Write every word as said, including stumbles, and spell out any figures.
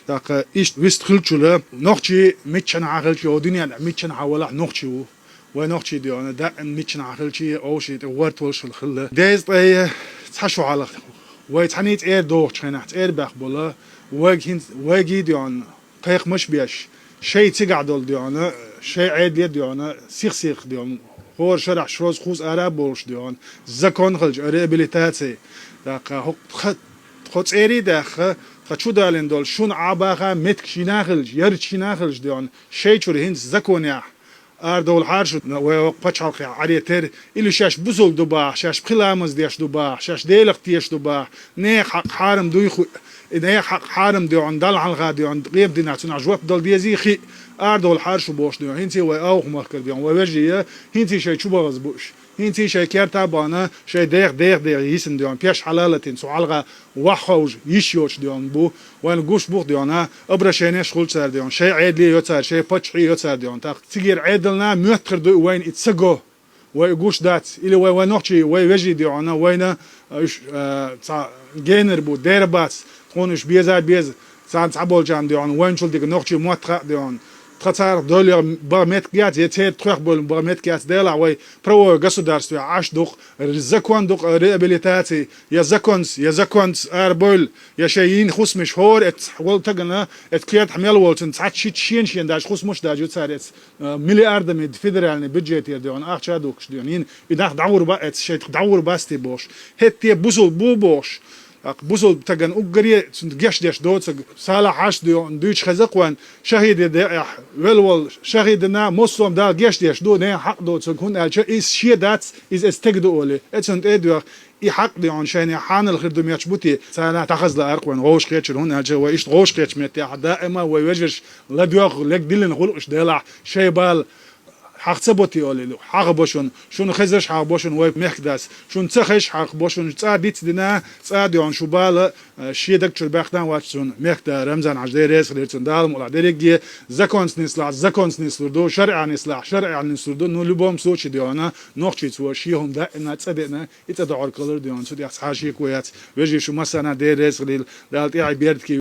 ТӀаккха иштта вист хилчула, нохчий миччанхьа хилча, о дуьнен миччанхьа валахь нохчий ву. Вай нохчий дегӀана, даим миччанхьа хилча, овший тӀе ворт волшал хилла. Деза тӀе цхьа шу хьалха. Вай цхьаний цӀер дохучу хенахь, цӀер баьхбола, вайг хӀинц-, вайгий дегӀана, кхайкхамаш беш, шай цигахь долу дегӀана, шай Ӏедале дегӀана, сих-сих дегӀана, хӀора шарахь шозза кхузза ара а болуш дегӀана, закон хилча, реабилитаци, тӀаккха хӀокху тха, тхо цӀерий даьхна, тхан чу далийна долу шуна Ӏабаха меттиг шина а хилча, ярташ шина а хилча дегӀана, шай чуьра хӀинца законехь арадовлахьара шу, вай хӀокху пачхьалкхехь Ӏаретера, или шаьш бусалба ду бахьа, шаьш пхи ламаз деш ду бахьа, шаьш Делах тешаш ду бахьа, нехан хьакъ хьарам дуй хи, и нехан хьакъ хьарам дегӀана, Далла хьалха дегӀана, къемат дийнахь цунах жоп дала дезий хи, арадовлахьара шу бохуш дегӀана. ХӀинца вай Ӏовхамахкара дегӀана, вай вежарий, хӀинца шай чу бахаза бу уьш. ХӀинца шайн керта а бахана, шайн дех, дех, дех йисина дегӀана, пеш хьалалатина, цу хьалха ваха ховжа йиш йоцуш дегӀана бу. Вайна гуш бух дегӀана, обращенеш хуьлу цара дегӀана, шайн Ӏедале йо цара, шайн паччахье йо цара дегӀана. ТӀаккха цигара Ӏедална моьттур ду вайна и ца го. Вай и гуш дац, или вай, вай нохчий, вай вежарий дегӀана, вайна, а, уьш, а, цхьа генар бу, дера бац, тхуна уьш беза а беза, царна цхьаболчарна дегӀана, вайначул дика нохчий мотт хаьа дегӀана. Тхан царах дойле бан меттиг яц, я церан тхох бойлла бан меттиг яц, делахь вай правовое государство Ӏаш дукъ, закон дукъ, реабилитаци, я законс, я законс арабойла, я шайн йина хӀусамаш хӀора эцна волу тагана, эцна кертахь мел волчун цхьацца шийтта шена-шена даже хӀусамаш даже ю цара эцна, а, миллиардами федеральный бюджетера дегӀана, ахча а духкуш дегӀана. Йина, и нах дӀагӀур бан эцна, шайтах дӀагӀур басте бохуш. ХӀетте бусалба бу бохуш. ТӀаккха бусалба тагана уггаре а цунна гечдеш доцург, Салахь Хьаьжас дегӀана дуьйцуш хеза кхойн, шахӀиде декъехь велла волу шахӀидана, массо а Дала гечдеш ду, нехан хьакъ доцург, хӀунда аьлча иза шен дац, иза эцна тега ду олий. Эцунна тӀе а доьху, и хьакъ дегӀана шайна хьанал хир ду моьттуш бу те, царна тахаза лаара кхойн вовшахкхечуьра, хӀунда аьлча вай иштта вовшахкхечу меттехь даима вай вежарш ладоьгӀу, лег диллина хуьлу уьш делахь, шайн бала хьаха ца бо те олий, хьаха бо шуна, шуна хезарш хьаха бо шуна вай мехкадас, шуна ца хезаш хьаха бо шуна, цкъа дицдина, цкъа дегӀана шу бала, а, шен даг чуьра баьхна а вац цунна, мехкада Рамзан-Хьаьжа, Дела реза хилийла цунна, Дала мукъ лахь дерриге а, законс нислахь, законс нислур ду, шарӀа нислахь, шарӀа нислур ду, ну, любом случае дегӀана, нохчийца вай шен хӀума даима цӀа деана, и цӀа догӀур калар дегӀана, цу тӀехь цхьа шеко яц, вежарий шу массарна Дела реза хилийла, Дала тӀаьхье беркате